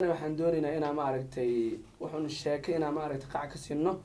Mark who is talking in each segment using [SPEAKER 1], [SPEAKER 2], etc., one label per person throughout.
[SPEAKER 1] Waxaan doonaynaa inaan, maaragtay, wuxuun sheeko inaan, maaragtay, qac ka siino.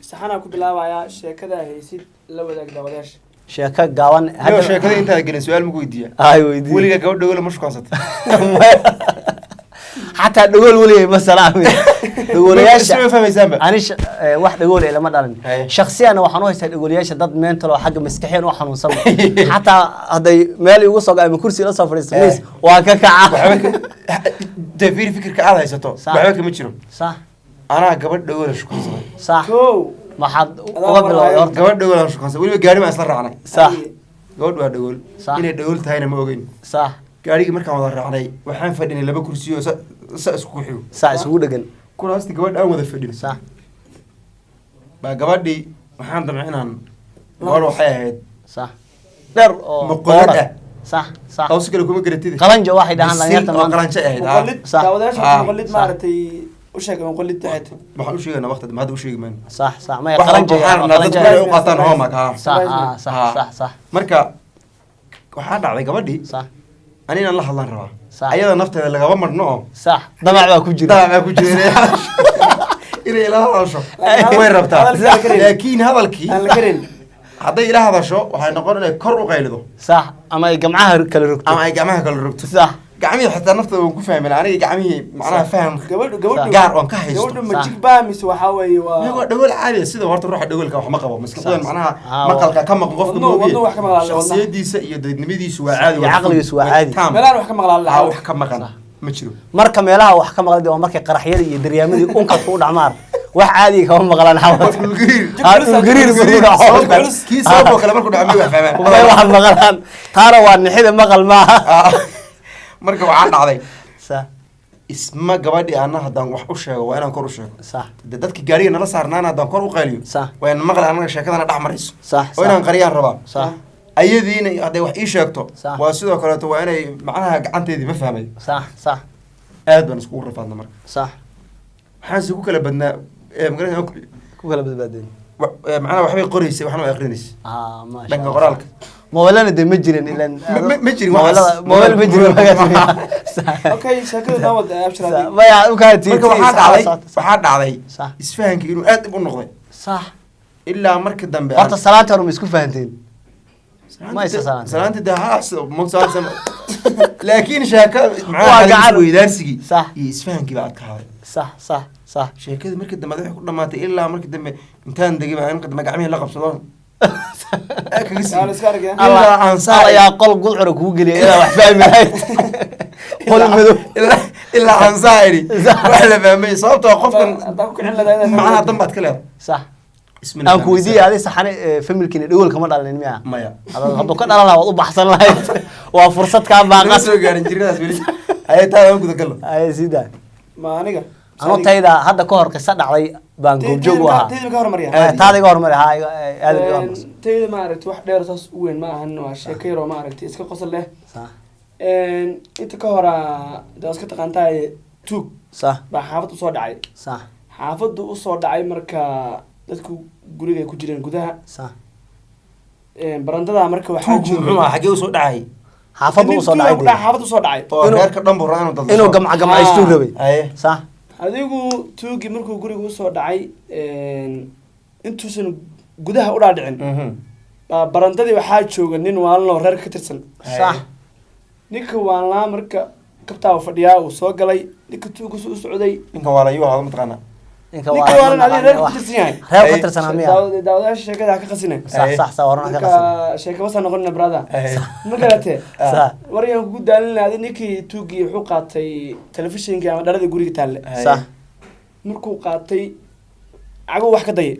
[SPEAKER 1] Saxanaa ku bilaabayaa. Sheekada haysid la wadaag daawadayaasha.
[SPEAKER 2] Sheeko gaaban.
[SPEAKER 3] Yo, sheekada intaada gelin, su-aal maku weydiiya?
[SPEAKER 2] Ay, weydii.
[SPEAKER 3] Weligaa gabadh dhogole ma shukansata?
[SPEAKER 2] Xataa dhagool weligay ma salaamin dhagoolayaasha.
[SPEAKER 3] Isma fahmaysaanba.
[SPEAKER 2] Ani wax dhagool eh lama dhalin.
[SPEAKER 3] Haye.
[SPEAKER 2] Shaksiyana waxaan u haystaa dhagoolayaasha dad mental oo xagga maskaxiyan u xanuunsan. Xataa hadday meel igu soo ama kursi ila soo fadhiisto, miis, waa ka kaca.
[SPEAKER 3] Waxba dee, fiiri, fikirka aad haysato waxba kama jiro. Anaa gabadh dhogole shukansaday.
[SPEAKER 1] Kow.
[SPEAKER 2] Maxaad
[SPEAKER 1] Adaa
[SPEAKER 2] uga bilowday horta?
[SPEAKER 3] Gabadh dhogolaan shukansaday, weliba gaari baan isla raacnay. Gabadh waa dhagool. Inay dhagool tahayna ma ogeyn. Gaarigii markaan wada raacnay, waxaan fadhinay laba kursi oo sa iskugu xigo.
[SPEAKER 2] Sax, isugu dhegan.
[SPEAKER 3] Kuraasti gabadh aan wada fadhin baa gabadhii waxaan damcay inaan gabadh waxay ahayd
[SPEAKER 2] Sax, dheer oo
[SPEAKER 3] muqolad
[SPEAKER 2] qoora.
[SPEAKER 3] ah.
[SPEAKER 2] sax sax
[SPEAKER 3] Tawsi kale kuma garatid.
[SPEAKER 2] Qalanjo waxay dhahaan
[SPEAKER 3] Bisil
[SPEAKER 2] dhalinyarta
[SPEAKER 3] oo
[SPEAKER 2] maanta.
[SPEAKER 3] qalanjo ahayd.
[SPEAKER 1] Muqallid. Daawadayaasha, muqallid, maaragtay, u sheeg muqallid waxay tahay.
[SPEAKER 3] Waxaan u sheegaynaa waqti dambe, hadda u sheegi mayno.
[SPEAKER 2] Sax, maya.
[SPEAKER 3] Wax walba
[SPEAKER 2] Qalanjo.
[SPEAKER 3] waxaan rabnaa dadku inay u qaataan homework, ha.
[SPEAKER 2] sax ah sax sax sax
[SPEAKER 3] Marka waxaa dhacday gabadhii ani inaan la hadlaan rabaa. Ayada nafteeda lagama marno oo
[SPEAKER 2] Sax, damac baa ku jira.
[SPEAKER 3] Damac baa ku jira, inay ila hadasho way rabtaa.
[SPEAKER 1] Hadalkii aan la karin.
[SPEAKER 3] Laakiin hadalkii
[SPEAKER 1] Aan la karin.
[SPEAKER 3] hadday ila hadasho, waxay noqon inay kor u qaylido.
[SPEAKER 2] Sax, ama ay gamcaha kala rogto.
[SPEAKER 3] Ama ay gacmaha kala rogto. Gacmihii xitaa naftooda waan ku fahmin aniga, gacmihii macnaha faham
[SPEAKER 1] Gabadhu gabadhu
[SPEAKER 3] gaar oon ka haysto.
[SPEAKER 1] Gabadhu ma jigbaa mise waxaa weeye
[SPEAKER 3] waa
[SPEAKER 1] waa
[SPEAKER 3] dhagool caadi ah. Sida horta ruuxa dhagoolka wax ma qabo maskaxdan, macnaha maqalka ka maqan qofka
[SPEAKER 1] Wadnuhu
[SPEAKER 3] moogiye.
[SPEAKER 1] wadnuhu wax ka maqlaa, wadnaha.
[SPEAKER 3] Shakhsiyadiisa iyo dadnimadiisu waa caadi.
[SPEAKER 2] Iyo caqligiisu waa caadi.
[SPEAKER 3] Taam.
[SPEAKER 1] Meelahan wax ka maqlaa la.
[SPEAKER 3] Wax ka maqan ma jiro.
[SPEAKER 2] Marka meelaha wax ka maqlay waa markay qaraxyada iyo daryaamadii unkadka u dhacmaan. Wax caadiga kama maqlaan xawad.
[SPEAKER 3] Dhulgariir.
[SPEAKER 2] Dhulgariir markuu dhaco.
[SPEAKER 1] Culus.
[SPEAKER 3] Kii sababoo kale markuu dhaco may wax fahmaan.
[SPEAKER 2] May wax maqlaan, taana waa nixida, maqal maaha.
[SPEAKER 3] Marka waxaa dhacday isma gabadhii ana haddaan wax u sheego waa inaan kor u sheego. De dadki gaariga nala saarnaana haddaan kor u qayliyo waa in maqli anaga sheekadana dhex marayso oo inaan qariyaan rabaa. Ayadiina hadday wax ii sheegto waa sidoo kaleeto, waa inay macnaha gacanteedii ma fahmay.
[SPEAKER 2] sax sax
[SPEAKER 3] Aad baan iskugu rafaadna marka. Waxaan si ku kala badnaa magaranaysa
[SPEAKER 2] Ku kala badbaadeen.
[SPEAKER 3] Macnaha waxbay qoraysay, waxna way aqrinaysay.
[SPEAKER 2] Ah, maasha
[SPEAKER 3] Dhanka
[SPEAKER 2] Allah.
[SPEAKER 3] qoraalka.
[SPEAKER 2] Mobilana dee ma jirin ilan.
[SPEAKER 3] Ma jirin
[SPEAKER 2] Mobilada
[SPEAKER 3] waxaas.
[SPEAKER 2] Mobil ma jirin.
[SPEAKER 1] Okay, sheekada noo wada, abshir.
[SPEAKER 2] Maya, ukaa tii.
[SPEAKER 3] Marka waxaa dhacday isfahanka inuu aad dhib u noqday ilaa marka dambe
[SPEAKER 2] Horta salaanta hore ma isku fahanteen? Ma isa salaanteen?
[SPEAKER 3] Salaanta dee ha laakiin sheeka
[SPEAKER 2] Waa
[SPEAKER 3] macnaha
[SPEAKER 2] gacan.
[SPEAKER 3] Isweydaarsigii iyo isfahankii baa adkaaday.
[SPEAKER 2] sax sax sax
[SPEAKER 3] Sheekadii markii dambe waxay ku dhamaatay ilaa markii dambe intaan degay baa marka dambe gacmihii la qabsado kaga
[SPEAKER 1] Yaa la iska argaya.
[SPEAKER 3] Ilaa aan saa
[SPEAKER 2] Alla yaa qol gudcura kugu geliya ilaa wax fahmi lahayd, qol madow.
[SPEAKER 3] Ilaa aan saa idhi wax la fahmay, sababtoo ah qofkan
[SPEAKER 1] Haddaa ku kicin lahayd inaad
[SPEAKER 3] macnaha dan baad ka leedahay. Ismina
[SPEAKER 2] Aan ku weydiiyey, adi saxane, familkiina dhagool kama dhalinin miya?
[SPEAKER 3] Maya.
[SPEAKER 2] Hadduu ka dhalan lahaa waad u baxsan lahayd, waa fursad kaa
[SPEAKER 3] Lama
[SPEAKER 2] baaqan.
[SPEAKER 3] soo gaarin jiradaas weli. Ayay taada aan guda gallo.
[SPEAKER 2] Ay, sida
[SPEAKER 1] Ma aniga
[SPEAKER 2] Anu tayda hadda ka hor qiso dhacday baan goobjoog u ahaa.
[SPEAKER 1] Tayda ka hormariya.
[SPEAKER 3] Aad iyo
[SPEAKER 2] Taada iga hormari, haa, aad iga hormarso.
[SPEAKER 1] Tayda, maaragtay, wax dheer saas u weyn ma ahan, waa sheeko yar oo, maaragtay, iska qosol leh. Inta ka hora dee waa iska taqaantahay, tuug baa xaafad usoo dhacay. Xaafaddu usoo dhacay, marka dadku guriga ay ku jireen gudaha. Barandada marka waxaa
[SPEAKER 3] Tuuggu muxuu ahaa? Xaggee usoo dhacay?
[SPEAKER 2] Xaafaddu
[SPEAKER 1] Nin
[SPEAKER 2] usoo
[SPEAKER 1] tuug
[SPEAKER 2] dhacay
[SPEAKER 1] ku
[SPEAKER 2] dee.
[SPEAKER 1] dhacay, xaafaddu usoo dhacay.
[SPEAKER 3] Oo reerka dhan buu rabaa inuu daldasho.
[SPEAKER 2] Inuu gamca gamcaystuu rabay.
[SPEAKER 3] Haye.
[SPEAKER 1] Adigu tuugii markuu guriga usoo dhacay, intuusan gudaha u dhaadhicin baa barandadii waxaa jooga nin waalanoo reerka ka tirsan. Ninka waalnaa marka kabtaa fadhiyaa, uu soo galay ninka tuugga u socday.
[SPEAKER 3] Ninkan waa la yuu ahaa, mataqaanaa?
[SPEAKER 2] Ninka
[SPEAKER 1] Ninka
[SPEAKER 2] waa
[SPEAKER 1] waalan adiga reerka ka tirsan yahay.
[SPEAKER 2] Reer ka tirsanaa miya?
[SPEAKER 1] Daawadayaasha sheekada ha ka qasine.
[SPEAKER 2] Sax, warna ka qasan.
[SPEAKER 1] Marka sheeka basa noqonina, brother, ma garate? Waryaan kugu daalin. Adi ninkii tuuggii wuxuu qaatay telefishinkii ama dharadii guriga taalle. Markuu qaatay, caguhu wax ka dayay.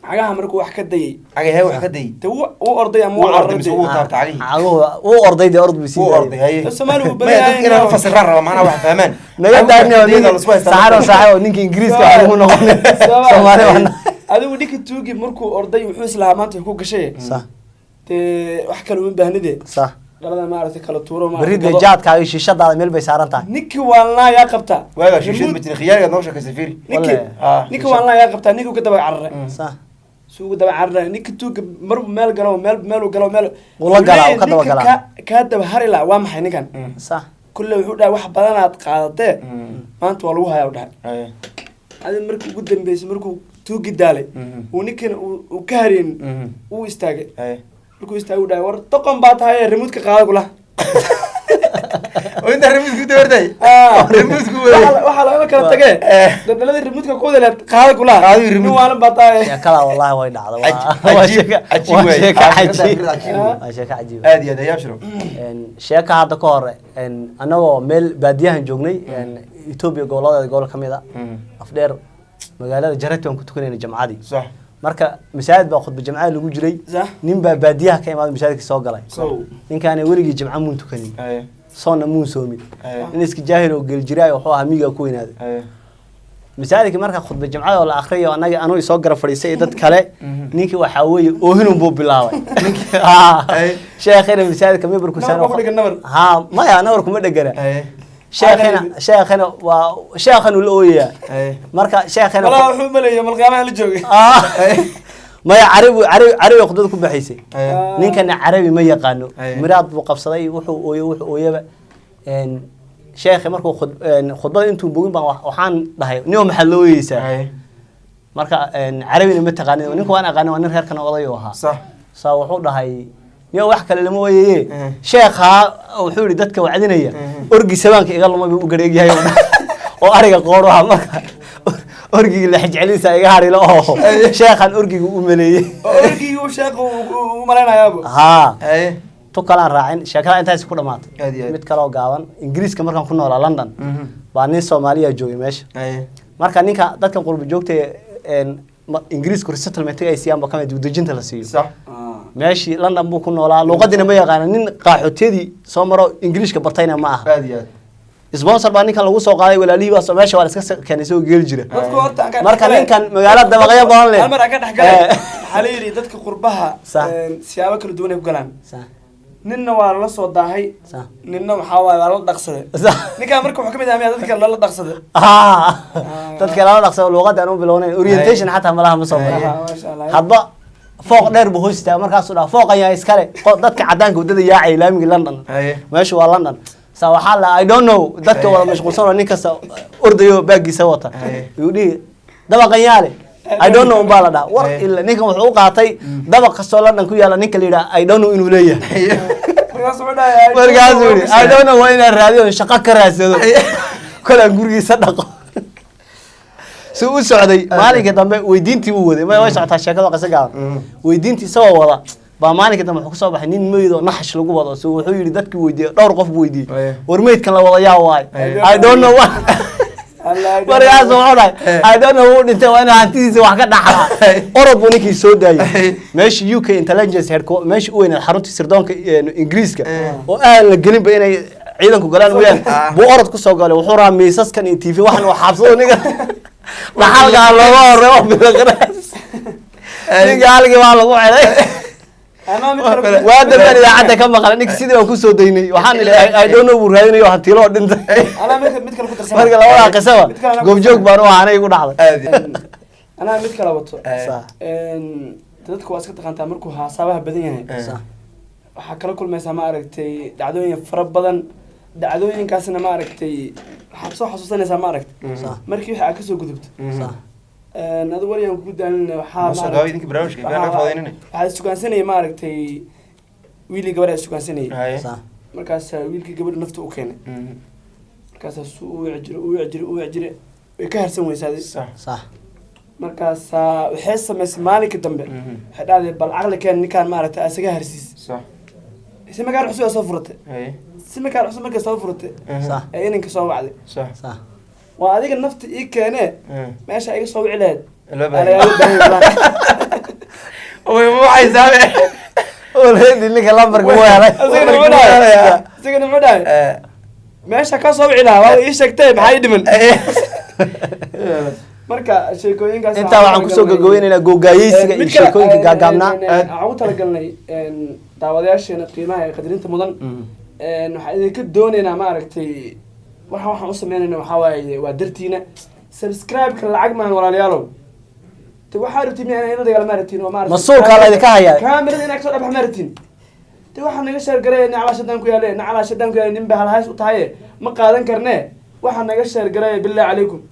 [SPEAKER 1] Cagaha markuu wax ka dayay,
[SPEAKER 3] Cagahee wax ka dayay?
[SPEAKER 1] De wuu orday ama
[SPEAKER 3] Wuu
[SPEAKER 1] wuu
[SPEAKER 3] orday
[SPEAKER 1] cararay
[SPEAKER 3] mise
[SPEAKER 1] dee.
[SPEAKER 3] wuu taabtay cagihii?
[SPEAKER 2] Caguhu wuu orday dee, ord buu sii
[SPEAKER 3] Wuu
[SPEAKER 2] daayay.
[SPEAKER 3] orday, haye.
[SPEAKER 1] Soomaali wuu
[SPEAKER 3] Maya,
[SPEAKER 1] badan
[SPEAKER 3] dadka inaan
[SPEAKER 1] yahay.
[SPEAKER 3] ufasiraan raba, macnaha wax fahmaan.
[SPEAKER 2] Naga daani.
[SPEAKER 3] Dayada la isku haystaa.
[SPEAKER 2] Saxaro, saaxibo, ninka Ingiriiska wax ugu noqon Soomaali waa.
[SPEAKER 1] Adigu ninka tuugi markuu orday, wuxuu islahaa maanta ku gashay dee, wax kale uma baahnide. Dhalada, maaragtay, kala tuuro, maaragtay,
[SPEAKER 2] Berri dee
[SPEAKER 1] gado.
[SPEAKER 2] Jaadkaaga iyo shiishadaada meel bay saaran tahay.
[SPEAKER 1] Ninkii waalnaa yaa qabta.
[SPEAKER 3] Waagaa shiishad ma jirin, khiyaarigaad noo sheekaysay, fiiri.
[SPEAKER 1] Ninkii
[SPEAKER 2] Walle.
[SPEAKER 1] ninka waalnaa yaa qabtaa, ninkii ka daba cararay. Suu daba cararay ninka tuuga, marbu meel galo, meel meeluu galo, meel
[SPEAKER 2] Wuu la galaa, wuu ka daba
[SPEAKER 1] Ninka
[SPEAKER 2] galaa.
[SPEAKER 1] kaa daba hari lahaa waa maxay ninkan? Kulle wuxuu dhahay wax badanaad qaadatee, maanta waa lagu hayaa, u dhahay. Adi markii ugu dambeysay markuu tuugi daalay, uu ninkana uu ka hareen, uu istaagay. Markuu istaagay u dhahay, war doqon baa tahay, remote-ka qaada kula.
[SPEAKER 3] Oo inta remote-ku dabartay, remote-ku waday.
[SPEAKER 1] Waxaa lagama kala tagee, dadhaladii remote-ka ku wada leed qaada kula.
[SPEAKER 3] Qaadii
[SPEAKER 1] nin
[SPEAKER 3] remote.
[SPEAKER 1] Waalan baa tahay.
[SPEAKER 2] Sheekada wallahi way dhacda.
[SPEAKER 3] Cajiib,
[SPEAKER 2] Waa sheeko,
[SPEAKER 3] cajiib
[SPEAKER 2] waa
[SPEAKER 3] waay.
[SPEAKER 2] sheeko
[SPEAKER 3] Cajiib,
[SPEAKER 2] cajiib,
[SPEAKER 3] cajiib.
[SPEAKER 2] waa sheeko cajiib.
[SPEAKER 3] Aad iyo aad ayaa shiro.
[SPEAKER 2] Sheeka hadda ka hor, anagoo meel baadiyahan joognay, Ethiopia goboladeeda gobol ka mid a, Afdheer, magaalada Jarati, waan ku tukanayna jamcadii. Marka masaajid baa khudba jamcada lagu jiray. Nin baa baadiyaha ka imaaday, masaajidka soo galay. Ninkaani weligii jamco muun tukanin, soonna muun soomin. Nin iska jaahil oo geljiraay wuxuu ahaa, miyigaa ku weynaaday. Masaajidka marka khudba jamcada oo la akhriyo, annaga anuu isoo garab fadhiistay iyo dad kale. Ninkii waxaa weeye oohinun buu bilaabay. Sheekhina masaajidka mimbarku
[SPEAKER 1] Nabar baa ku dhegan, nabar.
[SPEAKER 2] Ha, maya, nabar kuma dhegana. Sheekhina, sheekhina waa sheekhan uu la ooyayaa. Marka sheekhina
[SPEAKER 1] Walaa wuxuu maleeyay malqiyaamaha la joogay.
[SPEAKER 2] Maya, carabi, carabi, carabi khudbada ku baxaysay. Ninkana carabi ma yaqaano. Miraad buu qabsaday, wuxuu ooyo, wuxuu ooyaba. Sheekhi markuu khudbada intuu bogin baan waxaan dhahay, nio maxaad loo ooyeysaa? Marka carabina ma taqaanin ninku, waan aqaanin, waa nin reerkana oday u ahaa. Saa wuxuu dhahay, niyo wax kale lama ooyaye, sheekhaa wuxuu yihi dadka wacdinaya, orgi sabaanka iga lumay buu u gareegyahay oo ariga qoor ahaa, marka orgigii la xijeceliisa iga harilo oo sheekhan orgiga u maleeyey.
[SPEAKER 1] Oo orgigii uu sheekhu u malaynayaabo.
[SPEAKER 2] Haa, tu kalaan raacin, sheekada intaas ku dhamaatay.
[SPEAKER 3] Aad iyo aad.
[SPEAKER 2] Mid kaloo gaaban, Ingiriiska markaan ku noolaa London, baa nin Soomaaliya joogay meesha. Marka ninka dadkan qurba joogta Ingiriisku resettlement ay siiyaan ba kamid dejinta la siiyo. Meeshii London buu ku noolaa, luuqadiina ma yaqaana, nin qaaxootiyadii soo maro Ingiriishka bartayna ma aha.
[SPEAKER 3] Aad iyo aad.
[SPEAKER 2] Sponsor baa ninkan lagu soo qaaday, walaalihii baa soo meesha waa la iska keenay isagoo geeli jira.
[SPEAKER 1] Dadku horta aan ka
[SPEAKER 2] Marka
[SPEAKER 1] dhex galay.
[SPEAKER 2] Ninkan magaalo dabaqyo badan leh.
[SPEAKER 1] Hal mar aan ka dhex galay. Waxaa la yidhi dadka qurbaha siyaabo kala duwan ay ku galaan. Ninna waa lala soo daahay, ninna waxaa waaye waa lala dhaqsaday. Ninkaan marka wuxuu ka mid ahaa dadka lala dhaqsaday.
[SPEAKER 2] Dadka lala dhaqsado, luuqadda aan u bilownayn, orientation xataa malaha ma soo marin.
[SPEAKER 1] Maasha Allah.
[SPEAKER 2] Hadba fooq dheer buu hoos istaaga, markaasuu dhaha, fooqan yaa iskale? Dadka cadaanka waddada yaacay laamigii London. Meeshu waa London. Sa waxaa la, I don't know, dadka wada mashquulsan oo nin kasta ordayo baagiisa wata, yuu dhihi, dabaqan yaale? I don't know umbaa la dhaha. War ila ninkan wuxuu u qaatay dabaq kastoo London ku yaala ninka la yidhaha I don't know inuu leeyahay.
[SPEAKER 1] Markaasuu wuxuu dhahay,
[SPEAKER 2] Markaasuu yidhi, I don't know, waa inaan raadiyo shaqo ka raadsado kolaan gurigiisa dhaqo. Si u socday maalinka dambe weydiintii buu waday, ma way socotaa sheekada, qiso gaaban. Weydiintii isagoo wada baa maalinka dambe wuxuu kusoo baxay nin meyd oo naxash lagu wado. So wuxuu yidhi dadkii weydiiyey, dhowr qof buu weydiiyey, war meydkan la wada yaa waay? I don't know.
[SPEAKER 1] Allah, I don't
[SPEAKER 2] Markaasuu
[SPEAKER 1] know.
[SPEAKER 2] wuxuu dhahay, I don't know, wuu dhintay, waa inuu hantidiisa wax ka dhaxlaa. Orod buu ninkii soo daayey meeshii UK intelligence headquarters, meeshii u weyneed xaruntii sirdoonka Ingiriiska, oo aan la gelinba inay ciidanku galaan mooyaan, buu orod kusoo galay. Wuxuu rabaa miisaskan iyo TV waxan uu xaabsado, ninka dhaxalkaa looga horeeyo bilaqraas. Ninka halkii baa lagu xidhay.
[SPEAKER 1] Anaa mid kale
[SPEAKER 2] Waa dambaan idaacadda ka maqlay, ninka sidii baan kusoo daynay. Waxaan idhi, I don't know buu raadinayo, hantiilo oo dhintay.
[SPEAKER 1] Anaa mid kale ku darsanay.
[SPEAKER 2] Marka labadaa qisaba
[SPEAKER 1] Mid kale anaa ku
[SPEAKER 2] goobjoog
[SPEAKER 1] darsanay.
[SPEAKER 2] baan u ahaa, anay igu dhacday.
[SPEAKER 3] Aad.
[SPEAKER 1] Anaa mid kale wato. Dadka waa iska taqaantaa markuu haasabaha badan yahay, waxaa kala kulmaysaa, ma aragtay, dhacdooyin fara badan. Dhacdooyinkaasna, ma aragtay, waxaad soo xasuusanaysaa, ma aragtay, markii wixii aad kasoo gudubto. Adigu wariyaan kugu daalin, waxaa
[SPEAKER 3] Ma soo gaabay idinka barnaamijka, kaa naga foodaynina.
[SPEAKER 1] Waxaa isugaansanayay, ma aragtay, wiilii gabadha isugaansanayay. Markaasaa wiilkii gabadha nafta u keenay. Markaasaa suu u wici jiray, u wici jiray, u wici jiray, way ka harsan weysaaday. Markaasaa waxay samaysay maalinka dambe, waxay dhahday, bal caqli keen ninkaan, maaragtay, asaga harsiis. Si makaan cusub aa soo furatay. Si makaan cusub markay soo furatay, ee inanka soo wacday, waa adiga nafta ii keenee, meesha iga soo wici lahayd.
[SPEAKER 3] Loo
[SPEAKER 1] Aa
[SPEAKER 3] baahan.
[SPEAKER 1] Lagaaga baahan yahay.
[SPEAKER 3] Way waxay saabe.
[SPEAKER 2] Already ninka lambarka wuu helay.
[SPEAKER 1] Isagana muxuu dhahay? Isagana muxuu dhahay? Meesha ka soo wici lahaa waaba ii sheegtay, maxaa ii dhiman? Marka sheekooyinkaas
[SPEAKER 2] Intaa waxaan kusoo gabagabeynaynaa gogaayeysiga iyo sheekooyinka gaagaabnaa.
[SPEAKER 1] Waxaan ugu talagalnay daawadayaasheena qiimaha ee qadarinta mudan, waxaan idinka doonaynaa, maaragtay, waxa waxaan u sameynayna waxaa waaye waa dartiina. Subscribe-ka lacag maahan, walaalayaalow. Te waxaa rabtiin miyaa ina dagaalama rabtiin oo maaragtay
[SPEAKER 2] Masuulkaa la idinka hayaa.
[SPEAKER 1] Kaamirada inaa kasoo dhabax ma rabtiin? Te waxaa naga sheergaray, nacalaa shadaan ku yaale, nacalaa shadaan ku yaale, nin bay halhays u tahaye. Ma qaadan karnee, waxaa naga share garaya, billahi calaykum.